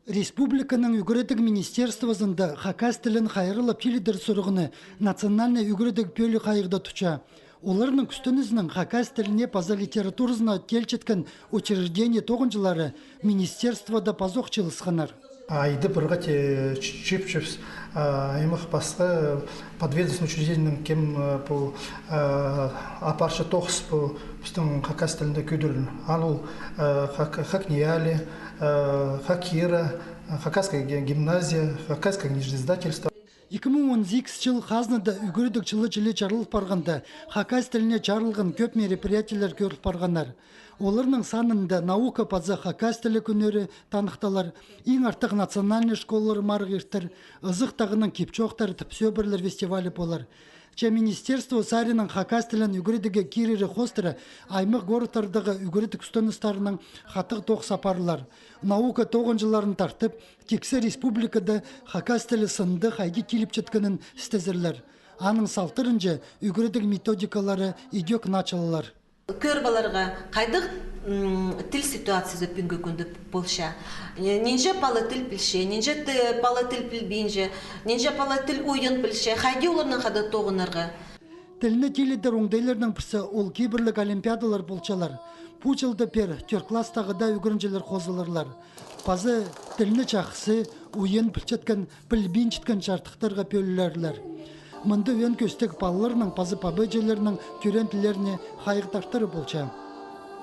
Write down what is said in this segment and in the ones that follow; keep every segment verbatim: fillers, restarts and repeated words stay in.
Республиканың ӱгредіг министерствозында хакас тілін хайраллап тилідер сурығны национальнай ӱгредіг пӧлии хайығда тутча. Оларның кӱстенізінең хакас тіліне паза литературазына тилчеткен учреждение тоғынҷылары министерствода пазох чыылысханнар. Айда пір хати чыыпчабыс аймах пасха подведомственный учреждениенің, кем пу апарча тоғыс пу пістің хакас тілінде кӧдірілген. Ол ХакНИИЯЛИ, ХакИРА, Хакасская гимназия, Хакасское книжное издательство. Ікі муң он сигіс чыл хазнада ӱгредіг чылы чіли чарыл парғанда, хакас тіліне чарылған кӧп мероприятиелер кӧріл парғаннар. Оларның санында наука паза хакас тілі кӱннері таныхталар, иң артых национальнай школалар марығ иртер, Ызых тағының кип-чоохтары тіп сӧбірелер фестивалі полар. Че министерство саринаң хакас тілін ӱгредігге кирері хоостыра аймах городтардағы ӱгредіг кӱстеністарынаң хатығ тоғыс апарылар. Наука тоғынҷыларын тартып, тиксі республикада хакас тілі сынында хайди тиліпчеткенін істезерлер. Аның салтарынҷа ӱгредіг методикалары идӧк началалар. Кӧріп аларға, хайдағ тіл ситуациязы пӱӱнгі кӱнде полча. Нинҷе пала тіл пілче, нинҷе пала тіл пілбинче, нинҷе пала тіл уйан пілче, хайди оларнаң хада тоғынарға. Тілні тилідер оңдайларның пірсі ол кибірліг олимпиадалар полчалар. Пу чылда пеер тӧрт класстағы даа ӱгренҷілер хозыларлар. Паза тілні чахсы, уйан пілчеткен, пілбинчеткен чардыхтарға пӧлілерлер. Мында ӧӧн кӧстіг палаларның паза пабаҷыларның тӧреен тіллеріне хайығ тартыры полча.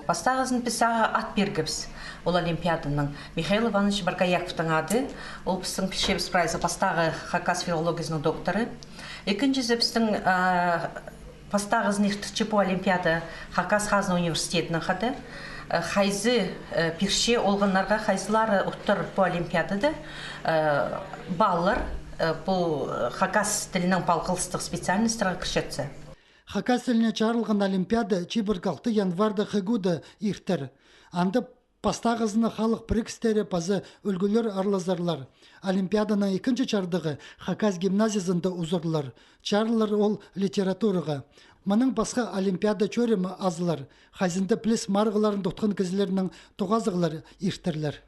Пастағызын піс ағаа ат пиргебіс ол олимпиаданың. Михаил Иванович Боргояковтың ады, ол пістің пілчебіс прайзы пастағы хакас филологиязының докторы. Ікінҷізі пістің пастағызын иртірче пу олимпиада Хакас хазна университетінің хада. Хайзы пирче олғаннарға, хайзылары уттар пу олимпиадада баллар пу хакас тілінең палғалыстығ специальностьтарға кірчетсе. Хакас тіліне чарылған олимпиада чибіргі алты январьда ХГУ-да иртер. Анда пастағызына халых пірігістері паза ӱлгӱлер аралазарлар. Олимпиаданың ікінҷі чардығы Хакас гимназиязында узарылар. Чарылар ол литератураға. Мының пасха олимпиада чӧрімі азылар, хайзында піліс марығларын тутхан кізілернің тоғазығлары иртерлер.